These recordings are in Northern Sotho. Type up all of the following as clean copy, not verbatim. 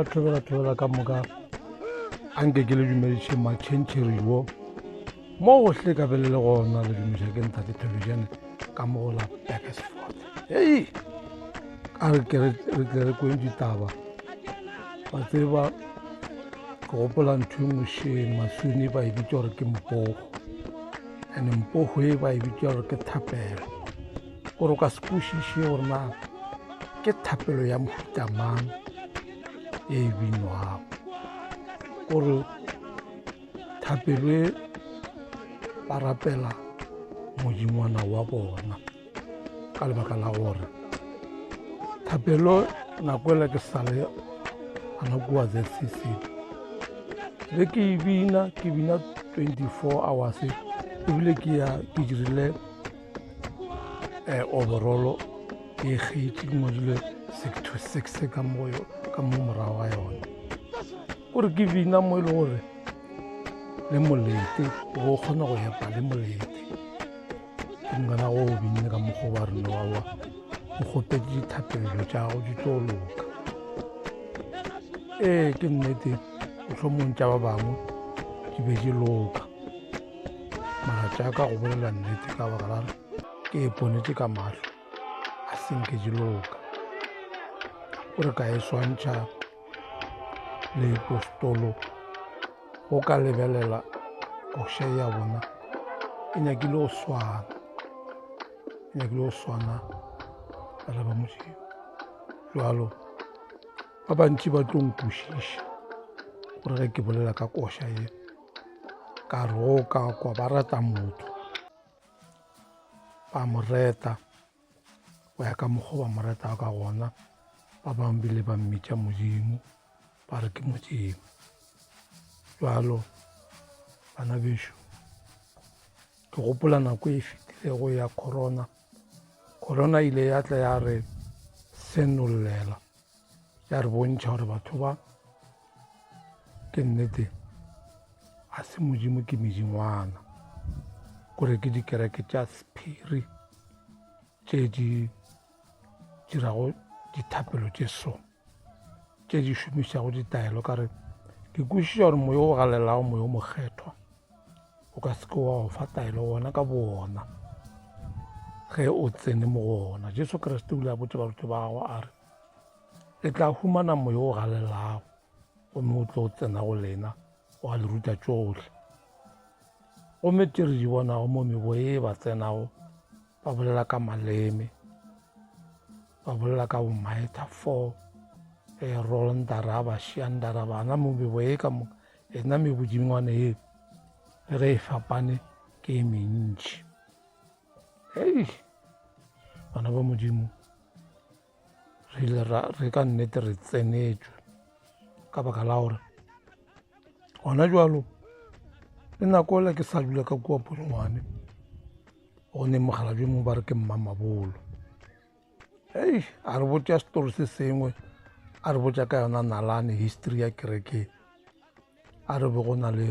Thobela, thobela, thobela ka moka. A nke ke le dumediše matšhentšheriwo mo gohle ka bele le gona le dumiša ke ntate Thobejane ka mo go la Bakersford. Hei, a re ke re tle re kweng ditaba. Wa tseba ke gopola ntho e nngwe še masune ba e bitša gore ke mpogo. And mpogo e ba e bitša gore ke thapelo. Gore o ka se kwešiše gore na ke thapelo ya mohuta mang e e binwago. Gore thapelo e ba rapela modingwana wa bona ka lebaka la gore thapelo nako ela ke sale gana kua ZCC be ke e bina ke bina 24 hours ebile ke ya ke dirile um overall e kgetše ke ngwadile 6 to 6 ka mo ka mo morago ga yone gore ke bina mo e le gore le molete o kgona go epa le molete ke ngwana go o binne ka mokgwa wa rena wa wa o kgopetse dithapelo tša gago di tlo loka ee ke nnete mohlomong tša ba bangwe di be di loka mara tša ka go bolela nnete ka baka la re ke iponetše ka mahlo a senke di loka o re ka e swantšha le postolo go ka lebelela koša ya bona e nyakile go swana e nyakile go swana bana ba modimo jalo ba bantši ba tlo nkwešiša gore ge ke bolela ka koša ye ka re go ka kwa ba rata motho ba mo reta go ya ka mokgwa ba mo retago ka gona ba bangwe bile ba mmitša modimo ba re ke modimo jalo bana bešo ke gopola nako e fetilego ya corona corona ile ya tla ya re senollela ya re bontšha gore batho ba ke nnete a se modimo ke medingwana kore ke dikereke tša sephiri tše di dirago dithapelo tše so tše di šomišago ditaelo ka re ke kwešiša gore moya o galelago moya o mokgethwa o ka se ke wa go fa taelo wona ka bowona ge o tsene mo go ona jesu kriste o ile a botša baruti ba gagwe a re le tla humana moya o galelago gomme o tlo tsena go lena wa le ruta tšohle gomme tše re di bonago mo meboya e ba tsenago ba bolela ka maleme ba bolela ka bomaetafo e eh, rolndaraba šiandaraba ana mebebo e ka moka ena mebodingwane e le ge e fapane ke e mentši ei bana ba modimo re ile re ka nnete re tsenetšwe ka baka la gore gona jalo le nako le ke sa dula ka kua polongwane go ne mogala jo mongwe ba re ke mmamabolo ei a re botša setori se sengwe a re botša ka yona nalane history ya kerekeng a re be go na le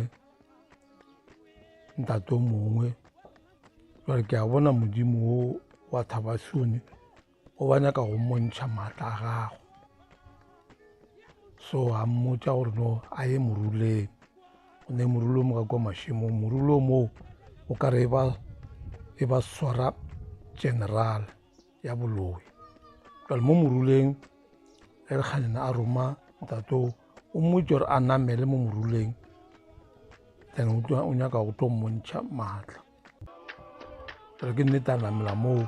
ntate o mongwe jale ke a bona modimo wo wa thabasione o ba nyaka go mmontšha maatla a gago so a mmotša gore no a ye moruleng o ne morule mo ka kwa mašemong morule moo o ka re e ba e ba swara general ya boloi jale mo moruleng e re kganena a roma ntatoo o mmotse gore a namele mo moruleng then o nyaka go tlo mmontšha maatla re ke nnete a namela moo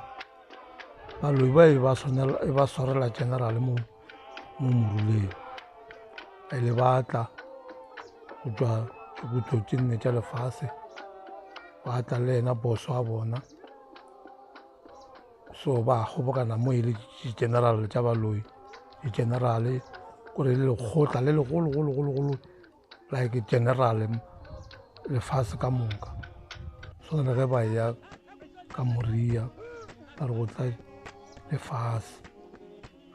baloi ba e ba swanela e ba swarela general mo mo moruleng a ile ba tla go tšwa dikutlo tše nne tša lefase ba tla le yena boso wa bona so ba kgobokana mo e le di-general tša baloi di-general kore le lekgotla le legologologologolo like general lefase ka moka swana le ge ba ya ka moria ba re go tla lefase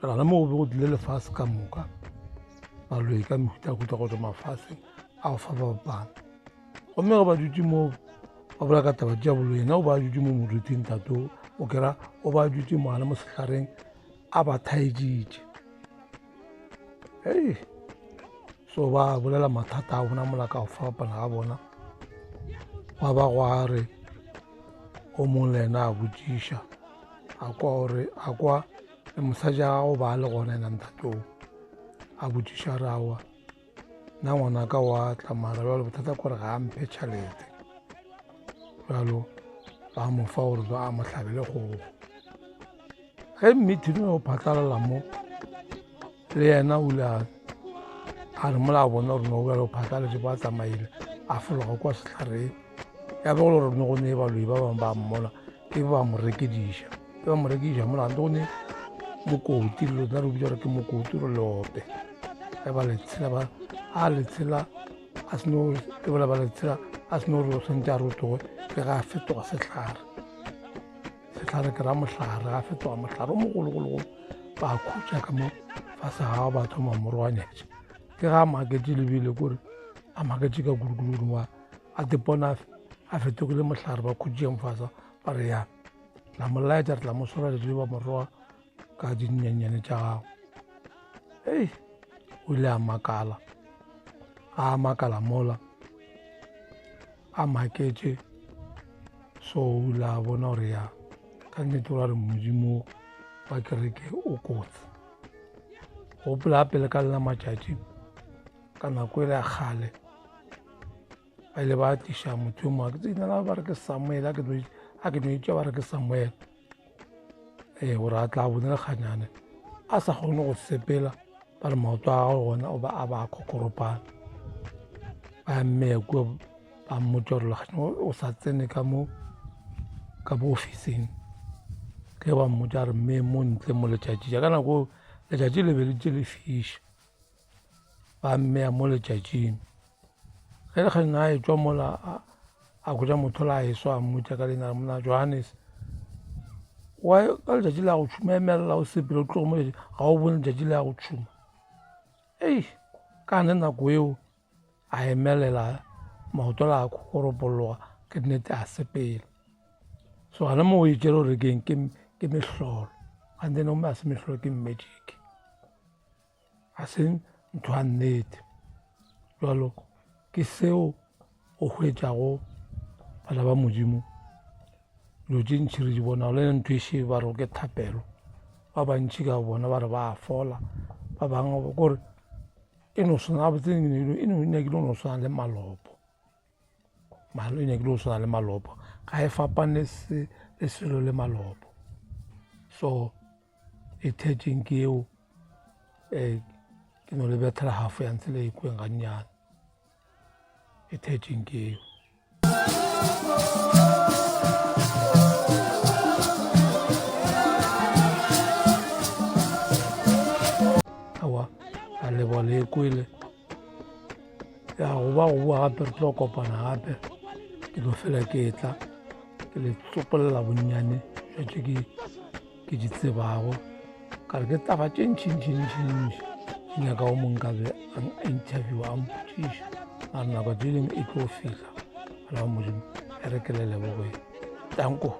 gana mo go be go tlile lefase ka moka baloi ka mehutahuta go tswa mafaseng a go fapafapana gomme ge ba dutse mo ba bola ka taba tša boloi yena o ba dutse mo moruting tato o kera o ba dutse mogana mo sehlareng a ba thaeditše hei. So ba bolela mathata a bona mola ka go fapana ga bona. Gwa ba gwa re o mongwe le yena a botšiša a kwa gore a kwa le mosadi ya gago ba le gona ena ntate o a botšiša re awa nna ngwanaka wa tla mara bjalo bothata ke gore ga a mphe tšhelete bjalo ba mo fa gore ba a mo hlabele kgogo ge meeting o phatlalala mo le yena o ile a re mola a bona gore no bjalo o phatlaletše ba tsamaile a fologa kwa sehlareng ya be go le gore ne go ne baloi ba bangwe ba mmona ke ba mo rekediša ke ba mo rekediša mola gante go ne mokoti lona re bitsa gore ke mokoti gore leope ge ba le tshela ba a le tshela a seno ke bola ba le tshela a seno gore o tshwanetse a rotoge ke ga a fetoga sehlare sehlare ke ra mohlare ga fetoga mohlare o mogologologolo ba khutša ka mo fase ga ba thoma morwanyetša ke ga a maketše lebile kore a maketše ka kudukudu wa a tepona a fetogile mohlare ba khutšeng fasa ba re ya tla mo laetša re tla mo swara letswe ba moroa ka dinyenyane tša gago ei o ile a makala a makala mola a maketše so o ile a bona gore ya ka nnete o ra re modimo wa kereke o kotsi gopola pele ka lena matšatši ka nako e le ya kgale ba ile ba tliša motho yo mongwe ke tsena la ba re ke samuel a ke no itša ba re ke samuel ee gore a tla bone lekganyane a sa kgone go sepela ba re maoto a gagwe gona o ba a ba a kokoropana ba mmeya kua ba mmotsa gore lekganyane o sa tsene ka mo ka mo ofising ke ba mmotsa re mme mo ntle mo letšatši ja ka nako letšatši le be le tše le fiša ba mmeya mo letšatšing ge lekganyane a etšwa mola a hwetša motho la eswa a mmotša ka leina la monna Johannes wa ka letšatši la go tšhuma emelela o sepele o tloge mo letšatši ga o bone letšatši le ya go tšhuma ei ka ne nako eo a emelela maoto la koropologa ke nnete a sepela so gana mo o e tšere gore keng ke mehlolo gante ne gomme a se mehlolo ke magic ga se ntho ya nnete jalo ke seo o hwetšago bana ba modimo dilo tše ntšhi re di bonago le ntho e še ba re ke thapelo ba bantšhi ka bona ba re ba fola ba bangwe kore e no swana gabotse e no nyakile go no swana le malopo malo e nyakile go swana le malopo ga e fapane le selo le malopo so e thetseng ke eo um ke no le bethela half ya ntse le e kweng gannyane e thetseng ke eo awa a leboga le kwele ya go ba go boa gape re tlo kopana gape ke tlo fela ke tla ke le tsopolela bonnyane jwa tše ke ke di tsebago ka re ke taba tše ntšintšintšintši ke nyaka o mongwe ka be a interview a mpotšiša mare nako tše dingwe e tlo fihla bana ba modimo e re ke le leboge tanko.